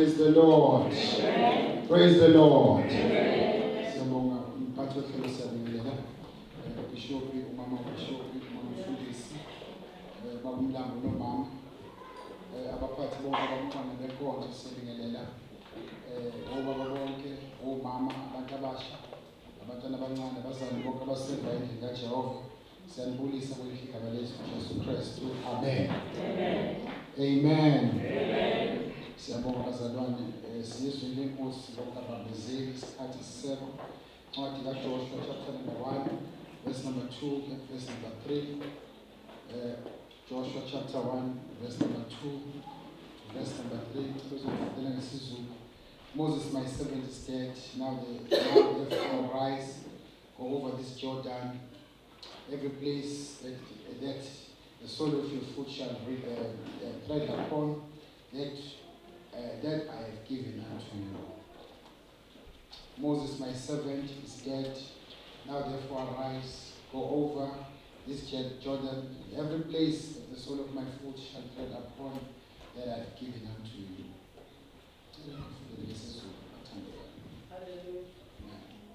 Praise the Lord. Amen. Praise the Lord. Amen. Siyabonga umphathi wohlelo, siyabingelela. Bishop, umama Bishop, umama mfundisi, baba Mlambo nomama. Abaphathi bonke abamntwana benkonzo, siyabingelela. Obaba bonke, omama, abantu abasha, abantwana abancane, abazali bonke abasebenza endlini kaJehova. Siyanibulisa kuleli igama lethu Jesu Kristu. Amen. Amen. Amen. Amen. Siyabonga bazalwane, siyizwile inkosi ngokungabambezeli, isikhathi sisekho. Incwadi kaJoshua chapter number 1 verse number 2 and verse number 3. Joshua chapter 1 verse number 2 to verse number 3, kuzofundela ngesiZulu. Moses my servant is dead. Now therefore rise, go over this Jordan, every place that the sole of your foot shall tread upon, that I have given unto you. Moses my servant is dead. Now therefore arise, go over this Jordan, and every place that the sole of my foot shall tread upon, that I have given unto you. Hallelujah.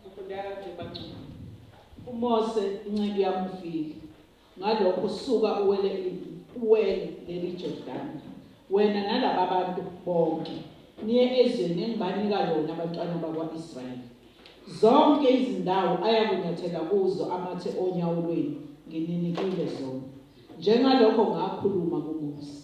Ufunda kanje bangcwele. UMose inceku yami ufile. Ngalokho suka uwele leli Jordani, wena nalaba bantu bonke, niye ezweni engibanika lona abantwana bakwa-Israyeli. Zonke izindawo ayakunyathela kuzo amathe onyawo lwenu ngininikile zona, njengalokho ngakhuluma kuMose.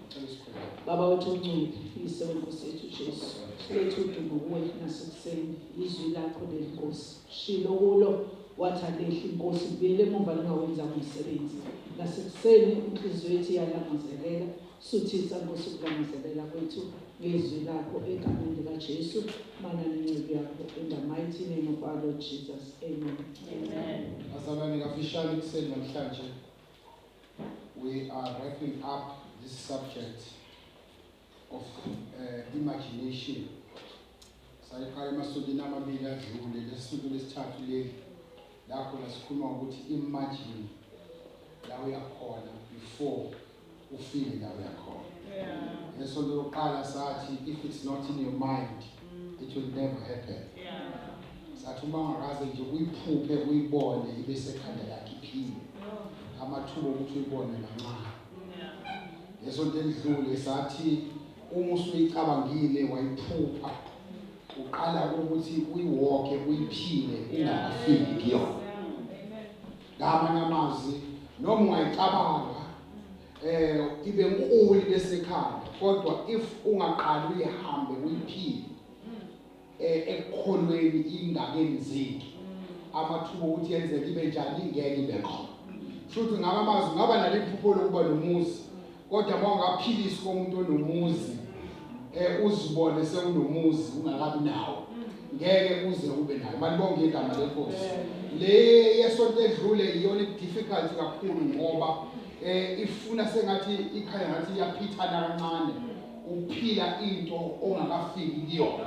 Cela isikhuleko. Baba wethu ongcwele, Yise wenkosi yethu Jesu, silethe udumo kuwe nasekuseni. Izwi lakho leli, Nkosi, shilo kulo wathi alehli, Nkosi, kubuyele emuva lingawenzanga umsebenzi. Nasekuseni inhliziyo yethu iyalangazelela. Suthisa, Nkosi, ukulangazelela kwethu ngezwi lakho egameni likaJesu. Mana nenceku yakho in the mighty name of our Lord Jesus. Amen. Amen. Bazalwane, kafishane ekuseni namhlanje we are wrapping up this subject of imagination. Sayiqala emasontweni amabili adlule, lesonto lesithathu leli la khona sikhuluma ngokuthi imagine la uyakhona before ufike la uyakhona. Ngesonto lokuqala sathi if it's not in your mind, it will never happen. Sathi uma ungakaze nje uyiphuphe, uyibone ibe sekhanda lakhe iphile, amathuba okuthi uyibone mancane. Ngesonto elidlule sathi uma usuyicabangile, wayiphupha, uqala ukuthi uyiwalke, uyiphile ungakafiki kuyona. Ngamanye amazwi, noma ungayicabanga ibe nkulu besekhanda, kodwa if ungaqali uyihambe, uyiphile ekukholweni ingakenzeki, amathuba okuthi yenzeke ibe njani ingeke ibe khona. Futhi ngaba amazwi, ngaba nalephupho lokuba nomuzi, kodwa uma ungaphilisi komuntu onomuzi, uzibone sewunomuzi ungakabi nawo, ngeke uze ube nayo. Malibonge igama lenkosi. Le yesonto edlule iyona difficult kakhulu ngoba ifuna sengathi ikhaya ngathi iyaphithana kancane, ukuphila into ongakafiki kuyona.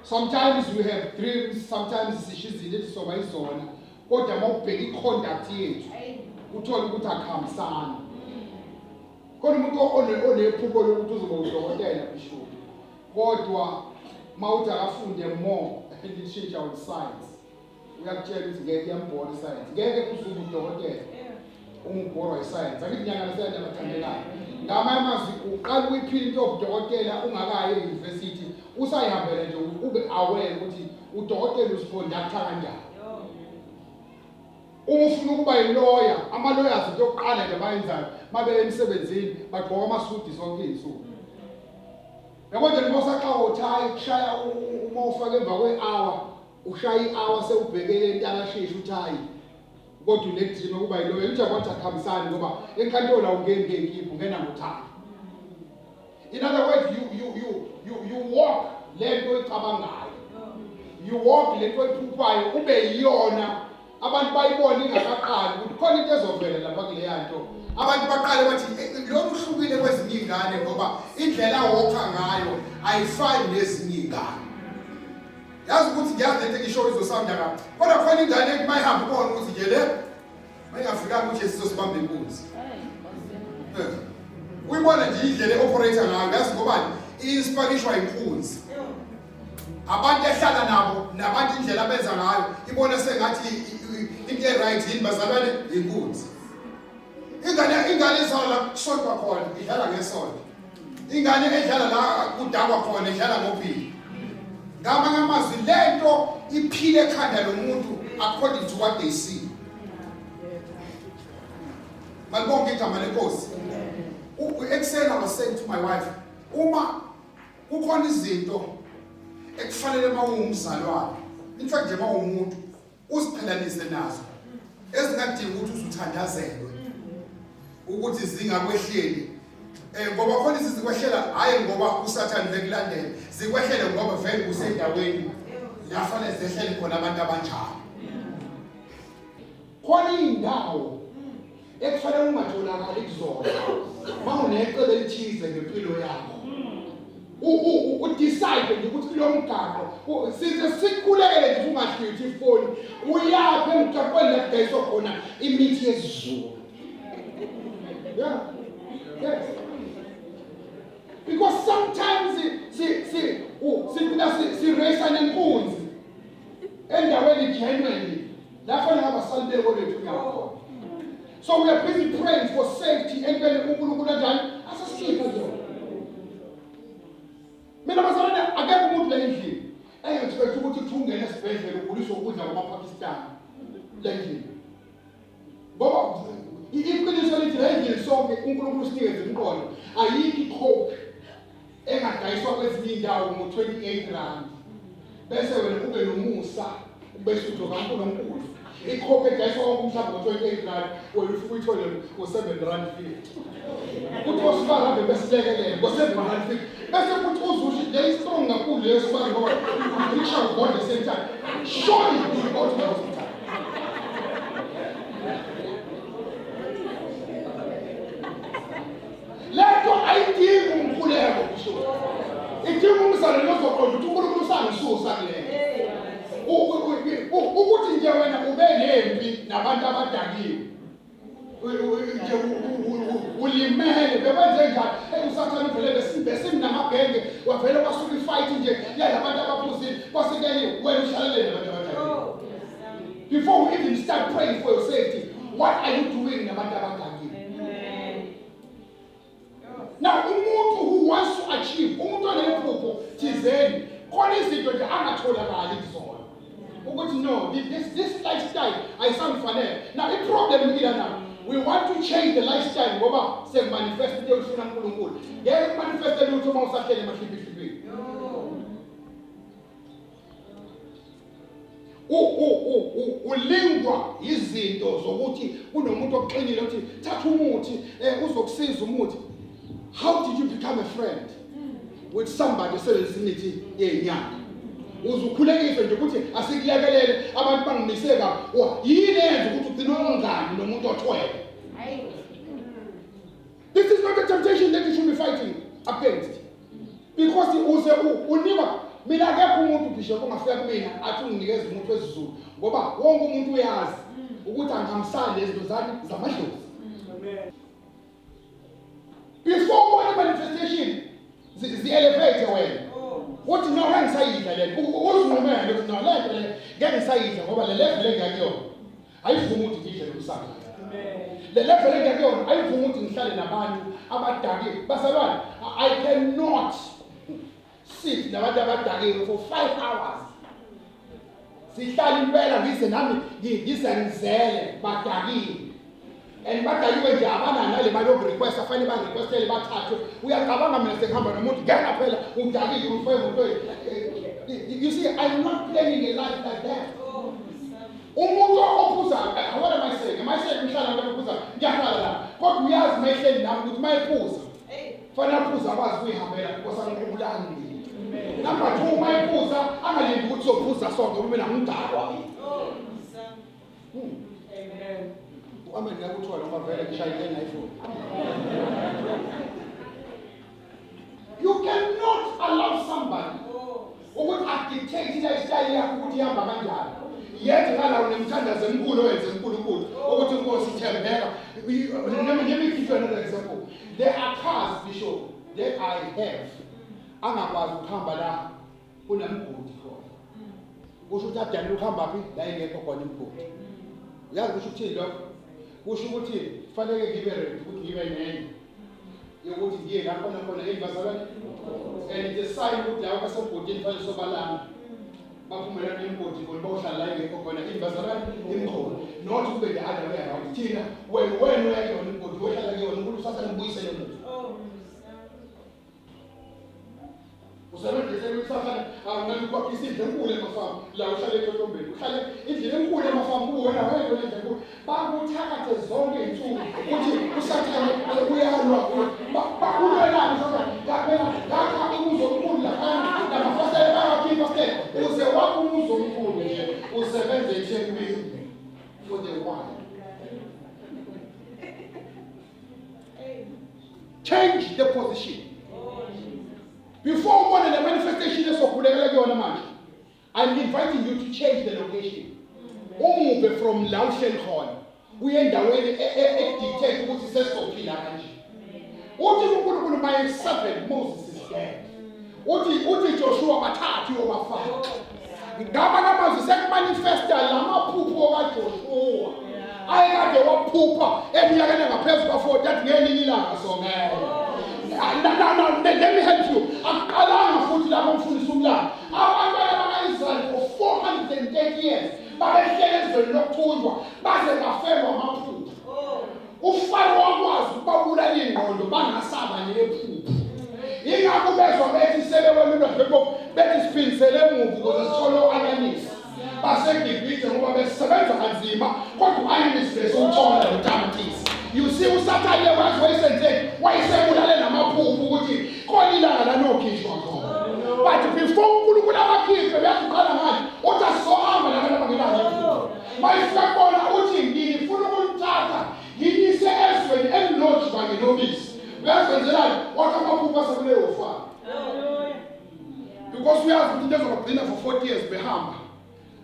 Sometimes we have dreams, sometimes sisho izinto ethi soba izona, kodwa uma ubheka i-conduct yethu uthole ukuthi akuhambisani. Khona umuntu onephupho lokuthi uzoba udokotela, bishop, kodwa uma uthi akafunde more literature on science, uyakutshela ukuthi ngeke, iyambhora iscience, ngeke uzuba udokotela uma ubhorwa iscience. Akithi nyangana seyanda abathandekayo. Ngamanye amazwi, uqala ukuyiphila into yobudokotela ungakayi e-university, usayihambela nje, ube aware ukuthi udokotela uziconducta kanjani. Uma ufuna ukuba yiloya, ama-lawyers into yokuqala nje abayenzayo uma beye emsebenzini bagqoka amasudi zonke iy'nsuku. Yabo nje noma usaqawa uthayi kushaya uma ufake emva kwe-hour, ushaya i-hour sewubhekele entakashishi uthayi, kodwa une-dream ukuba yiloya. Uthi yabona ukuthi akuhambisani ngoba enkantolo awungeni ngey'nkipho, ungena ngothayi. In other words, you walk le nto oyicabangayo, you walk le nto oyiphuphayo, ube yiyona. Abantu bayibone ingakaqali ukuthi khona into ezovela lapha kuleya nto. Abantu baqale bathi, "Eh, lo uhlukile kwezinye iy'ngane ngoba indlela awalka ngayo ayifani nezinye iy'ngane." Yazi ukuthi ngiyazi lento engisho izosounda kabi, kodwa khona ingane ethi mayihambe ubone ukuthi nje le mayingafikanga uJesu izosibamba inkunzi. Uyibona nje indlela e-operator ngayo, yazi ngobani? I-inspirishwa inkunzi. Abantu ehlala nabo nabantu indlela abenza ngayo ibona sengathi into e-right yini bazalwane inkunzi. Ingane ingane izala la kusontwa khona idlala ngesonto. Ingane edlala la kudakwa khona idlala ngophili. Ngamanye amazwi lento iphile ekhanda lomuntu according to what they see. Malibonke igama lenkosi. Ekuseni I was saying to my wife, uma kukhona izinto ekufanele uma uwumzalwane, in fact nje uma uwumuntu uziqhelanise nazo ezingadingi ukuthi uzuthandazelwe ukuthi zingakwehleli eh ngoba khona izikwehlela hayi ngoba usathane bekulandela zikwehlele ngoba vele usendaweni la fanele zehlele khona abantu abanjalo. Khona iy'ndawo ekufanele ungatholakali kuzona uma unecebo elithize ngempilo yakho. Udecide nje ukuthi kulo mgaqo size sikhulekele nje ungahlithi ifoni uyaphi emgaqweni la kudayiswa khona imithi yesiZulu. Yeah. Yes. Because sometimes si si sigcina si race nenkunzi endaweni genuinely lapho ngabasalibeko lethu nyakhona. So we are busy praying for safety entweni uNkulunkulu kanjani asisikhiphe kuyona. Mina bazalwane akekho umuntu la endlini engi-expect ukuthi kuthi ungene esibhedlela uguliswe ukudla kwamaPakistan la endlini. Ngoba iqiniso lithi la endlini sonke uNkulunkulu usinikeze umqondo. Ayikho i-coke engadayiswa kwezinye iy'ndawo ngo-28 rand bese wena ube nomusa bese uthi kaNkulunkulu ikhophi edayiswa wonke umhlaba ngo-28 rand wena ufike uyithole ngo-7 rand 50 uthi osibara ave besilekelele ngo-7 rand 50 bese kuthi uzusho le strong kakhulu leyo sibara ngoba isha ubonde same time surely you will go to the hospital. Lento ayidingi umkhuleko kusho. Idinga umzalwane ozoqonda ukuthi uNkulunkulu usangisusa kulento. Ukuthi nje wena ube nempi nabantu abadakiwe. Nje ulimele bekwenze njani? Hey uSathane uvele besimnamagenge wavele kwasuka ifight nje yalabantu abaphuzile kwase kuyaliwa wena uhlaleleni nabantu abadakiwe. Before we even start praying for your safety, what are you doing nabantu abadakiwe? Now umuntu who wants to achieve, umuntu onephupho thizeni, khona izinto nje angatholakali kuzona. Ukuthi no, this lifestyle ayisangifanele. Now i-problem ila now. We want to change the lifestyle ngoba sekumanifest into oyifuna uNkulunkulu. Ngeke kumanifeste lutho uma usahlele emahliphihlipini. Ulingwa izinto zokuthi kunomuntu oxinile uthi thatha umuthi uzokusiza umuthi. How did you become a friend with somebody osebenzisa imithi yenyanga? Uzukhulekiswe nje ukuthi asikulekelele abantu bangimise kabi. Yini eyenza ukuthi ugcine ungani nomuntu othwele? This is not a temptation that you should be fighting against. Because uze unikwa mina akekho umuntu bishop ongafika kumina athi unginikeza umuthi wesiZulu ngoba wonke umuntu uyazi ukuthi angihambisani lezinto zami zamadlozi. Before ubone manifestation zi-elevate wena uthi no ngeke ngisayidla le uzinqumele ukuthi no le nto le ngeke ngisayidla ngoba le level engiyakuyona ayivumi ukuthi ngidle lo msangano. Le level engiyakuyona ayivumi ukuthi ngihlale nabantu abadakiwe. Bazalwane, I cannot sit nabantu abadakiwe for 5 hours. Sihlala impela ngize nami ngize ngizele badakiwe. And badakiwe nje abanayo nale mali yokurequesta, fanele barequestele bathathwe. Uyacabanga mina sengihamba nomuntu ngena phela udakiwe ufike umuntu. You see, I'm not planning a life like that. Umuntu ophuza, what am I saying? Am I saying ngihlala nabantu abaphuza? Ngiyahlala la. Kodwa uyazi uma ehleli nami ukuthi uma ephuza, fanele aphuze akwazi ukuyihambela because angiqubulani mina. Number 2, uma ephuza angalindi ukuthi sophuza sonke ngoba mina ngidakwa mina. Amen. Amen ngiyakuthola ngoba vele ngishayile engayifuni. You cannot allow somebody ukuthi adictate lifestyle yakho ukuthi ihamba kanjani. Yet ngala unemthandazo emkhulu owenze uNkulunkulu ukuthi Nkosi thembeka. Let me give you another example. There are cars, Bishop, that I have angakwazi ukuhamba la kunemigodi khona. Kusho ukuthi adalile ukuhamba phi la ingekho khona imigodi. Uyazi kusho ukuthini lokho? Kusho ukuthi kufanele ngibe ready ukuthi ngibe nenye yokuthi ngiye la khona khona yini bazalwane? And it's a sign ukuthi laba basemgodini fanele sobalana. Baphumela nemigodi khona bayohlala la ingekho khona yini bazalwane? Imikhona. Not kube the other way around. Thina wena wena uya kuyona imigodi uyohlala kuyona uNkulunkulu usathane ubuyisele emuva. Usebenzise usathane awunani ukwakhisa indlu enkulu emafamu la uhlale etotombeni uhlale indlu enkulu emafamu kuwena wena lendlu enkulu bakuthakathe zonke izinsuku uthi usathane uyalwa bakulwelani usathane ngaphela ngakha umuzi omkhulu laphana namafasitela bawakhe ifasitela uze wakho umuzi omkhulu nje usebenze eThekwini for the while. Change the position. Before ubone le manifestation esokhulekela kuyona manje, I'm inviting you to change the location. Umuve from la uhleli khona uye endaweni edictate ukuthi sesizophila kanje. Uthi uNkulunkulu my servant Moses is dead. Uthi Joshua bathathu yobafaka. Ngama lamazwi sekumanifesta lamaphupho kaJoshua. Ayekade waphupha eminyakeni engaphezu kwa-40 athi ngelinye ilanga songena. No, let me help you. Akuqalanga futhi lapho mfundisi umlando. Abantwana baka-Israyeli for 430 years babehlele ezweni lokuthunjwa baze bafelwa amaphupho. UFaro wakwazi ukubabulala ingqondo bangasaba nephupho. Yingakho bezwa bethi sebewelulwa njengoba bethi siphindisele emuva ukuze sithole u-anyanisi. BaseGibhithe ngoba besebenza kanzima kodwa u-anyanisi besiwuthola notamatisi. You see uSathane wazi wayesenzeni wayesebulale namaphupho ukuthi khona ilanga lanokhishwa khona. But before uNkulunkulu abakhiphe uyaziqala ngani uthi asizohamba nabantu abangenayo iphupho. Mayifika kubona uthi ngifuna ukunithatha nginise ezweni elinoju kanye nobisi. Uyazenzelani? Wathi amaphupho asekuleyo fana. Because uyazi ukuthi into ezobagcina for 40 years behamba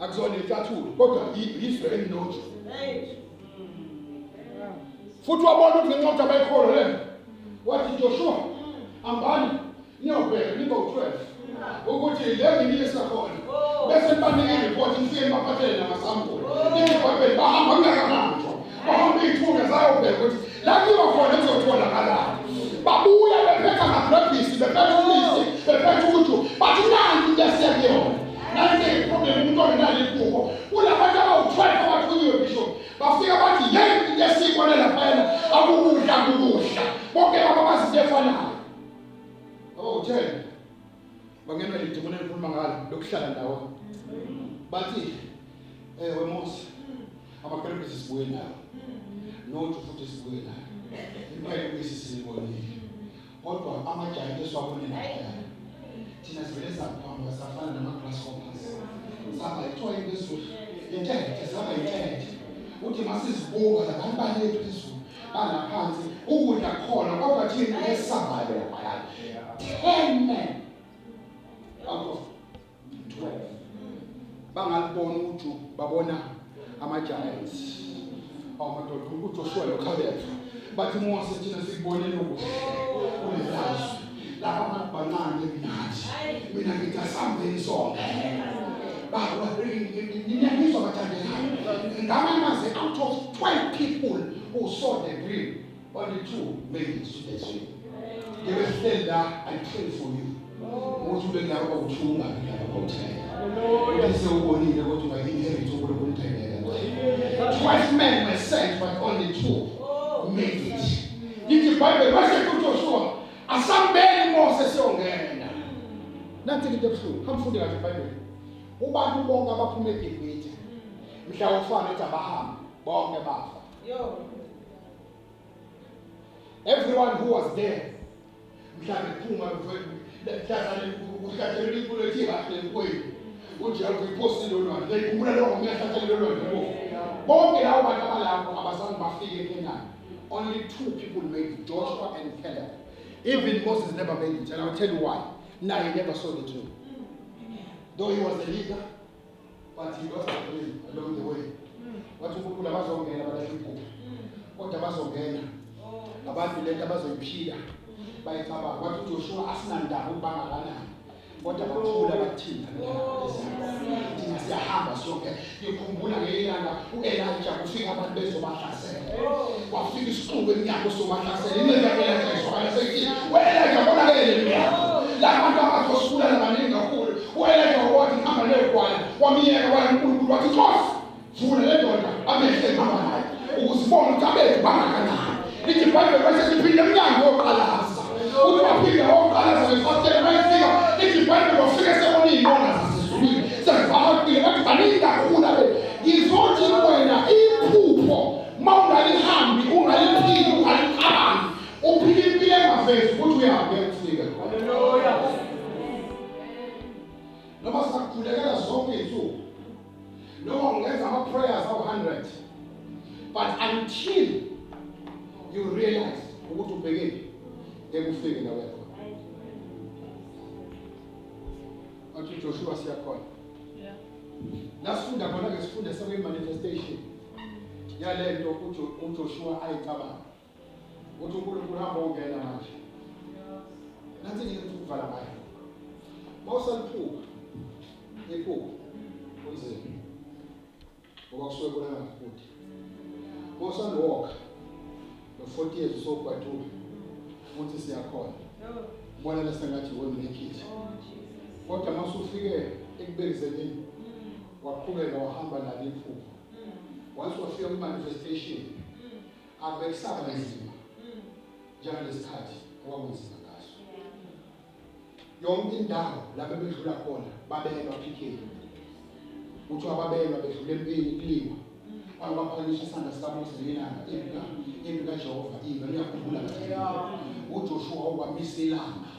akuzona icathulo kodwa yizwe elinoju. Futhi wabona ukuthi ngenxa yokuthi abayikholo le wathi Joshua hambani niyobheka nibe u-12 ukuthi le nginiyisa khona bese nibanike iripoti nifike nibaphathele namasambulo lithi ibhayibheli bahamba kungakabanjwa bahamba iy'thunywa zayobheka ukuthi la kuyiwa khona kuzotholakalani babuya bephethe amagrebhisi bephethe ubisi bephethe uju bathi nanti into esiya kuyona nanti iproblem umuntu ongenalo iphupho kulabantu abawu-12 abathunyiwe bishop bafika bathi yeyi into esiyibone laphayana akukudla kukudla bonke baba bazi into efanayo Baba utheni? Bangenwa lidimoni elikhuluma ngalo lokuhlala ndawonye. Bathi eh weMose amagrebhisi sibuye nawo. Noju futhi sibuye nawo. Impela ubisi silibonile. Kodwa amajayi esiwabone lapha. Thina sivele saphamba safana nama-grasshoppers. Saba ithiwa yini phezulu? Intethe, saba intethe. Uthi masizibuka labantu balethu phezulu. Bangaphansi ukudla khona kodwa thina esabayo laphayana. 10 men out of 12 bangalibona uju babona ama-giants awamadoda uJoshua noKhaleb bathi Mose thina sikubonile okuhle kulelazwe laba bantu bancane kunathi mina ngithi asambeni sonke niyangizwa bathandekayo ngamanye amazwi out of 12 people who saw the dream only two made it to the dream ngibehleli la i pray for you ukuthi ube kulabo bawu-two ungabi kulabo bawu-ten uthi sewubonile kodwa ungayi-inherit uNkulunkulu uthengele 12 men were sent but only two made it lithi ibhayibheli base kuJoshua Asambeni Mose siyongena. Nansi into ebuhlungu, hamfunde kahle iBhayibheli. Kubantu bonke abaphuma eGibhithe, mhla ufana ethi abahambe, bonke bafa. Everyone who was there mhla bephuma mhlazane kuhlatshelwe iculo ethi kahle mkwenu uJehova iphosile olwandle ngikhumbula lokho ngiyahlatshelwa olwandle bonke labo bantu abalapho abazange bafike eKhenani. Only two people made it, Joshua and Caleb. Even Moses never made it, and I'll tell you why. Now he never saw the dream. Though he was a leader, but he lost the dream along the way. Wathi uNkulunkulu abazongena balahla iphupho. Kodwa abazongena, abantu lento abazoyiphila bayicabanga. Wathi uJoshua asinandaba ukuba ngakanani, kodwa bathula bathina thina siyahamba sonke. Ngikhumbula ngelanga u-Elijah kufika abantu bezobahlasela, kwafika isixuku emnyango sobahlasela. Inceku ka-Elijah izwakala seyithi, we-Elijah konakele emnyango, la bantu abazosibulala baningi kakhulu. U-Elijah wathi ngihamba neyogwala, wamiyeka waya uNkulunkulu wathi Nkosi vula le ndoda amehlo ehamba nayo ukuze ibone ukuthi abethu bangakanani. Lithi iBhayibheli bese siphinde emnyango woqalaza, uthi waphinde woqalaza ngefasitela mayifika, lithi iBhayibheli wafika sebona iy'nqola zasezulwini sezibahaqile, bathi baningi kakhulu abe. Ngizothi kuwena iphupho uma ungalihambi ungaliphili ungalicabangi uphila impilo engavezi ukuthi uyaphi ekufika. Noma singakukhulekela zonke iy'nsuku, noma ungenza ama-prayers awu-100, but until you realize ukuthi ubhekephi, ngeke ufike la uya khona. Wathi uJoshua siyakhona la sifunda khona-ke, sifunde sekuyi-manifestation yale nto uJoshua ayicabanga ukuthi uNkulunkulu hamba ungena manje. Nansi into engifuna ukuvala ngayo. Uma usaliphupha iphupho kunzima ngoba kusuke kubonakala kude. Uma usaliwoka no-40 years usogwadule ukuthi siyakhona, ubonela sengathi you won't make it, kodwa uma usufike ekubekezeleni waqhubeka wahamba nalo iphupho, once wafika kwi-manifestation akubekusaba nzima njengalesikhathi okwakunzima ngaso. Yonke indawo la bebedlula khona babelwa PK, kuthiwa babelwa bedlula empini kuliwa, kwake kwaphakanyiswa isandla sikaMose ngelanga, impi kaJehova ima. Niyakhumbula kahle uJoshua wamisa ilanga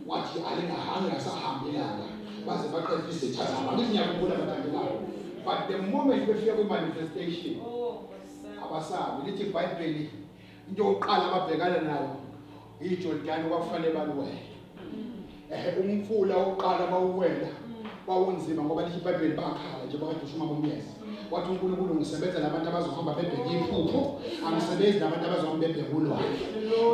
wathi alingahambi ngasahambi ilanga baze baqede izitha zabo. Angithi niyakhumbula bathandekayo? But the moment befika kwi-manifestation abasabi. Lithi iBhayibheli into yokuqala ababhekana nayo iJordani kwakufanele baliwele. Umfula wokuqala bawuwela wawunzima ngoba lithi iBhayibheli bakhala nje bakade ushuma bomyeza. Wathi uNkulunkulu ngisebenza nabantu abazohamba bebheke iphupho, angisebenzi nabantu abazohamba bebheke ulwandle,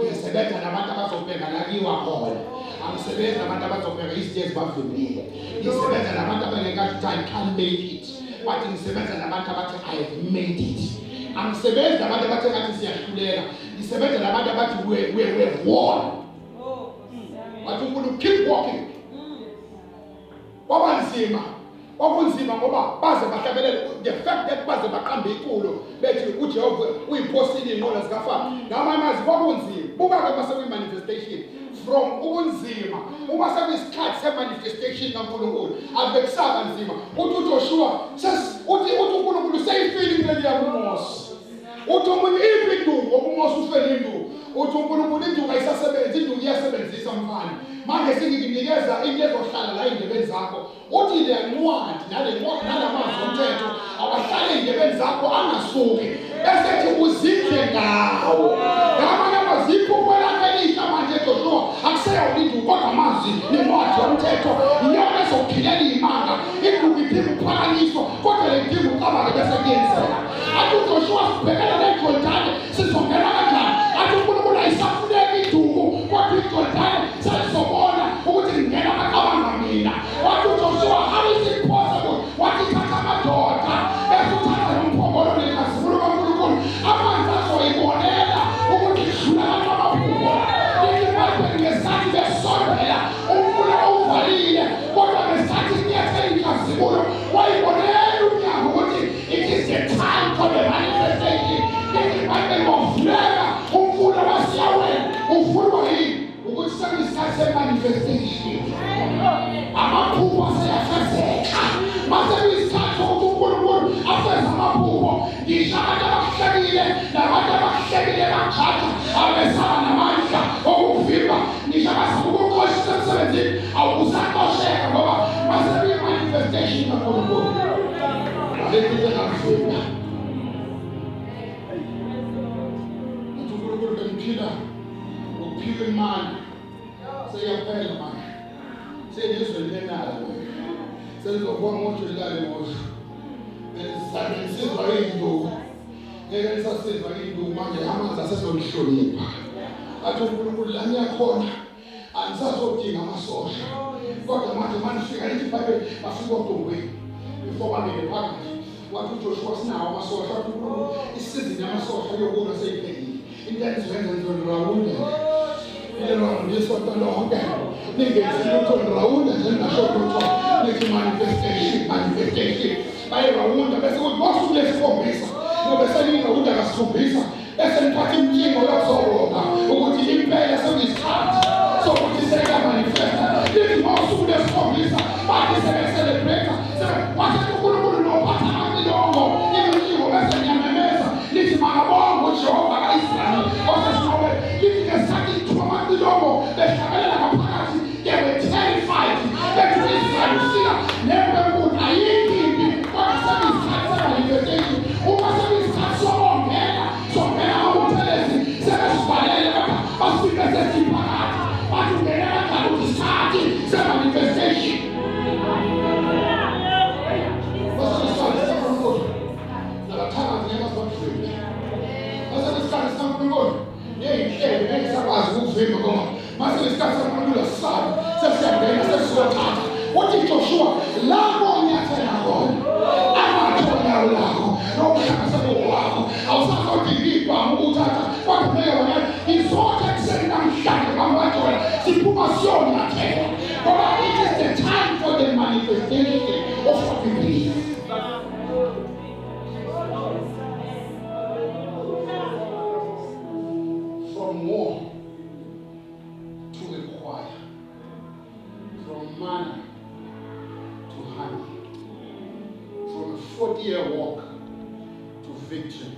ngisebenza nabantu abazobheka la kiwa khona, angisebenzi nabantu abazobheka izinto ezibavimbile, ngisebenza nabantu abangeke athi I can't make it, wathi ngisebenza nabantu abathi I have made it. Angisebenzi nabantu abathi ngathi siyahluleka, ngisebenza nabantu abathi we have won. Wathi uNkulunkulu keep walking. Kwaba nzima, kwakunzima ngoba baze bahlabelele, the fact that baze baqambe iculo bethi uJehova uyiphosile iy'nqola zikaFaro, ngamanye amazwi kwakunzima. Buka-ke uma sekuyi-manifestation from ubunzima, uma sekuyisikhathi se-manifestation kaNkulunkulu akubekusaba nzima. Uthi uJoshua uthi uNkulunkulu seyifile inceku yami uMose. Uthi omunye iphi induku, ngoba uMose ufele induku. Uthi uNkulunkulu induku ayisasebenzi, induku iyasebenzisa mfana, manje sengikunikeza into ezohlala la ey'ndebeni zakho. Uthi le ncwadi nale ncwadi nalamazwi omthetho awahlale ey'ndebeni zakho angasuki, bese ethi uzindle ngawo. Ngamanye amazwi iphupho lakhe elisha manje Joshua akuseyona induku kodwa amazwi nencwadi yomthetho iyona ezokuphilela iy'manga. Induku idinga ukuphakanyiswa kodwa le idinga ucabange bese kuyenzeka. Athi uJoshua sibhekene neJordani sizongena kanjani? Athi uNkulunkulu ayisafuneki induku kodwa iJordani sesizobona ukuthi ngingena amacabanga mina. Wathi uJoshua how is it possible? Wathi thatha amadoda bese uthatha nomphongolo nenkazimulo kaNkulunkulu, amanzi azoyibonela ukuthi kudlula abantu amaphupho. Lithi iBhayibheli ngesikhathi besondela umfula wawuvalile, kodwa ngesikhathi inyathela inkazimulo wayibonela umnyango ukuthi it is the time for the manifestation. Lithi iBhayibheli wavuleka umfula wasiyawela. Uvulwa yini? Ukuthi sekuyisikhathi se-manifestation, amaphupho aseyafezeka. Mase kuyisikhathi sokuthi uNkulunkulu afeze amaphupho, ngisho abantu abakuhlekile nabantu abakuhlekile bajaja abesaba namandla okukuvimba, ngisho abazama ukukuxoshisa emsebenzini awukusaxosheka ngoba mase kuyi-manifestation kaNkulunkulu. Alekho into engakuvimba. Uthi uNkulunkulu bengiphila ngokuphila imali seyaphela manje, senizwe lenalo manje, senizokuba ngojulilale ngosho bengisizwa iy'nduku. Ngeke nisasiva induku manje amanzi asezonihlonipha. Athi uNkulunkulu la niyakhona anisazodinga amasosha. Kodwa manje manifika lithi iBhayibheli bafika odongweni before bangene phakathi. Wathi uJoshua sinawo amasosha wathi uNkulunkulu isizini yamasosha yokulwa seyiphelile. Into enizoyenza nizorawunda nje. Nirawunda isonto lonke. Ningenzi lutho nirawunda nje ningasho lutho. Nithi manifestation manifestation. Bayirawunda bese kuthi ngosuku lesikhombisa ngoba senirawunda kasikhombisa bese niphatha imtshingo yokuzoronga ukuthi impela sekuyisikhathi sokuthi sekamanifesta. Lithi ngosuku lesikhombisa bathi sebecelebrate wathi uNkulunkulu nophatha amacilongo imitshingo bese niyamemeza lithi makabonge uJehova kaIsrayeli osesinqobe lithi ngesikhathi lithuka amacilongo behlabelela ngaphakathi they were terrified bethi u-Israyeli ufika nempi enkulu ayikho impi kodwa sekuyisikhathi semanifestation uma sekuyisikhathi sokongena songena ngobuthelezi sebesivalele kodwa basifike sesiphakathi bathi ungene kanjani ukuthi isikhathi semanifestation Basenesikhathi sikaNkulunkulu nabathakathi ngeke bazibavimbe. Basenesikhathi sikaNkulunkulu ney'nhlelo ngeke sakwazi ukuvimba ngoba masenesikhathi sikaNkulunkulu asisabi sesiyangena sesizothatha. Uthi Joshua lapho unyathela khona amathonya lakho nomhlaba sekuwakho awusazodinga ibhamu ukuthatha kodwa ngeke wena izotha ekuseni namhlanje bambajola siphuma siyonyathela ngoba it is the time for the manifestation of what we believe. From war to a choir, from manna to honey, from a 40-year walk to victory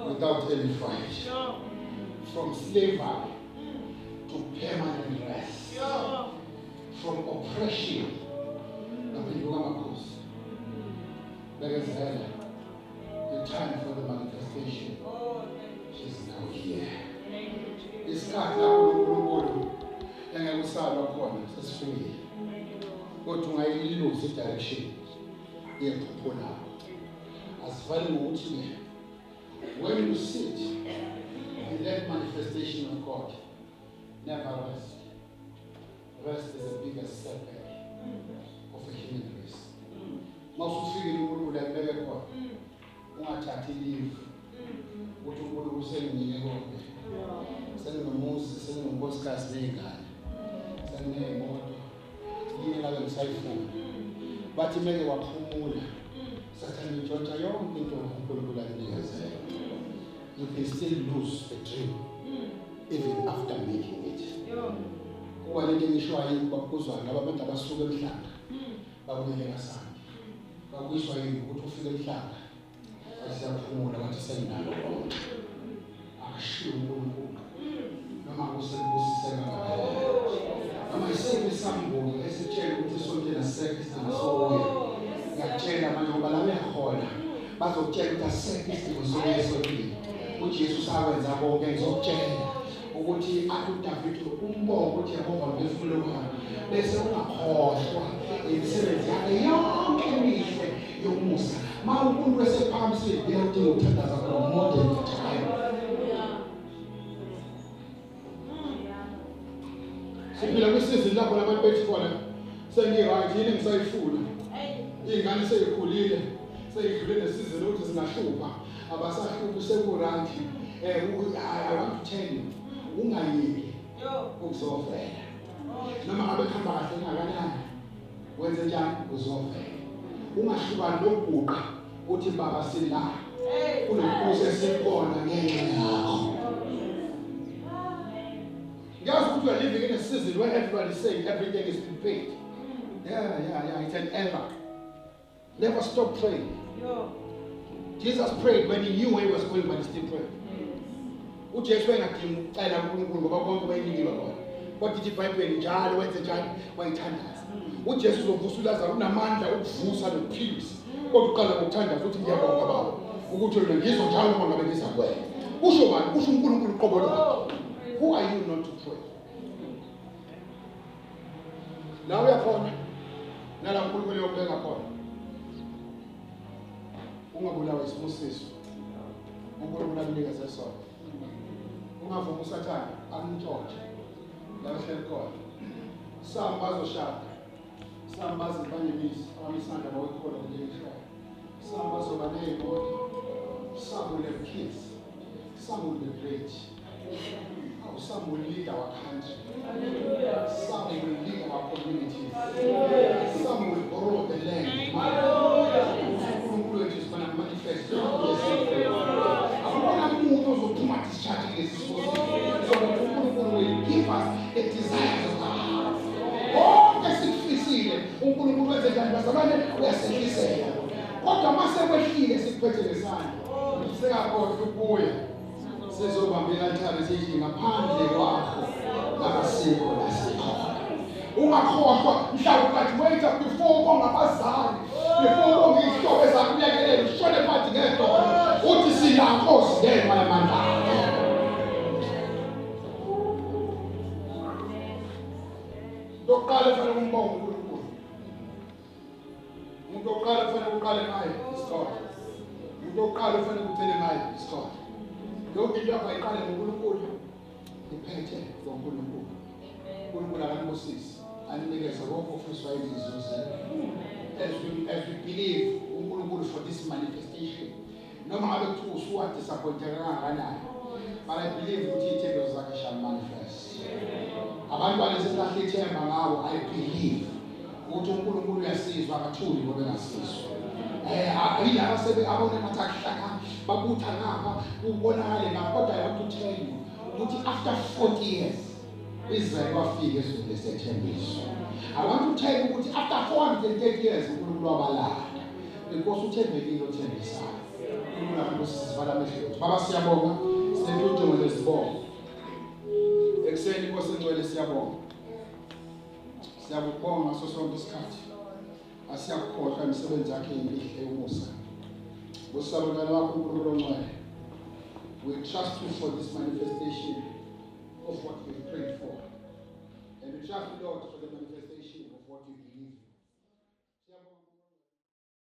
without any fight, from slavery to permanent rest, from oppression ngaphenduka amakhosi. Bekezela, the time for the manifestation is now here. Isikhathi lapho uNkulunkulu engeke usalwa khona sesifikile, kodwa ungayiluzi i-direction yephupho lakho. Asivale ngokuthi-ke when you sit in that manifestation of God, never rest. Rest is the biggest setback of a human race. Mawusufikile uNkulunkulu akubeke khona, ungathathi leave uthi uNkulunkulu senginike konke, senginomuzi, senginonkosikazi ney'ngane, senginey'moto, yini ngabe ngisayifuna. Bathi meke waphumula sathane ntshontsha yonke into uNkulunkulu akunikezele. You can still lose a dream even after making it. Kuba lento engisho ayikho bakuzwa laba abantu abasuka emhlanga babuyele kaSandi. Bakuyiswa yini ukuthi ufike emhlanga bathi siyaphumula bathi senginalo konke. Akashiwo uNkulunkulu noma kusekubusiseka kangakanani. Noma isiphi isambulo esitshela ukuthi esontweni asisekho isidingo sokuya. Ngiyakutshela manje ngoba la uyahola bazokutshela ukuthi asisekho isidingo sokuya esontweni. UJesu usakwenza konke ngizokutshela ukuthi athi uDavid umbonge uJehova mphefumulo wami bese ungakhohlwa imisebenzi yakhe yonke emihle yomusa. Ma uNkulunkulu esephakamisile uyawudinga ukuthandaza for more than the time. Siphila kwisizini lapho labantu bethi khona sengi-right yini engisayifuna. Iy'ngane sey'khulile seyidlule nesizini ukuthi zingahlupha abasahluphi seku-right. I want to tell you ungayeki ukuzovela noma ngabe kuhamba kahle kangakanani wenze njani uzovela ungahlukani nokuguqa uthi baba sila kunokubusa esikhona ngenxa yakho. Ngiyazi ukuthi we are living in a season where everybody is saying everything is been paid. Yeah, it's an error. Never stop praying. Jesus prayed when he knew where he was going, but he still prayed. uJesu wayengadingi ukucela kuNkulunkulu ngoba konke wayenikiwe kona. Kodwa ithi iBhayibheli njalo wenze njani wayithandaza. uJesu uzovusa uLazaru, unamandla okuvusa nokuphilisa. Kodwa uqala ngokuthandaza uthi ngiyabonga baba ukuthi wena ngizwa njalo uma ngabe ngiza kuwena. Usho bani? Usho uNkulunkulu uqobo lwakhe. Who are you not to pray? La uyakhona nala uNkulunkulu uyokubeka khona. Ungabulawa isibusiso. uNkulunkulu akunikeze sona. Ungavumi uSathane akuntshontshe la uhleli khona. Some bazoshada, some baze banemizi, abamisandla bawekhola kuleli hlaya. Some bazoba ney'moto, some will have kids, some will be great. Oh, some will lead our country, some will lead our communities, some will borrow the land. UNkulunkulu wethu is gonna manifest. Akubona umuntu ozophuma discharge kulesi simo sokuthi uNkulunkulu will give us the desires of our hearts. Konke sikufisile uNkulunkulu wenze njani, bazalwane? Uyasehlisela. Kodwa uma sekwehlile, sikuphethe ngesandla, singakhohlwa ukubuya sizobamba i-altare, sithi ngaphandle kwakho nabasikho lasikhona. Ungakhohlwa mhla ugraduate, before ubonga abazali, before ubonga iy'hlobo ezakulekelela, ushone phansi ngedolo, uthi sila Nkosi ngenxa yamandla akho. Lokuqala efanele umbonge uNkulunkulu, umuntu wokuqala kufanele uqale ngaye isikhona, umuntu wokuqala ufanele ugcine ngaye isikhona. Yonke into yakho ayiqale ngoNkulunkulu, iphethe ngoNkulunkulu. uNkulunkulu akanibusise, aninikeze konke ofiswa inhliziyo zenu as we believe uNkulunkulu for this manifestation. Noma ngabe kuthiwa usuwadisappointeka kangakanani, but I believe ukuthi iy'thembiso zakhe shall manifest. Abantwana esilahle ithemba ngabo, I believe ukuthi uNkulunkulu uyasizwa, akathuli ngoba engasizwa. Yilaba sebe abona ngathi akuhlanga, babutha ngapha, kubonakale ngapha, kodwa I want to tell you ukuthi after 40 years Israel wafika ezweni lesethembiso. I want to tell you ukuthi after 430 years uNkulunkulu wabalanda, because uthembekile othembisayo. uNkulunkulu akubusise. Sivala amehlo ethu. Baba, siyabonga, sinentudumo nezibongo ekuseni. Inkosi engcwele, siyabonga, siyakubonga ngaso sonke isikhathi. Asiyakukhohlwa imisebenzi yakhe emihle yomusa. Busisa abantwana bakho, uNkulunkulu ongcwele. We trust you for this manifestation of what we've prayed for, and we trust you, Lord, for the manifestation of what we believe.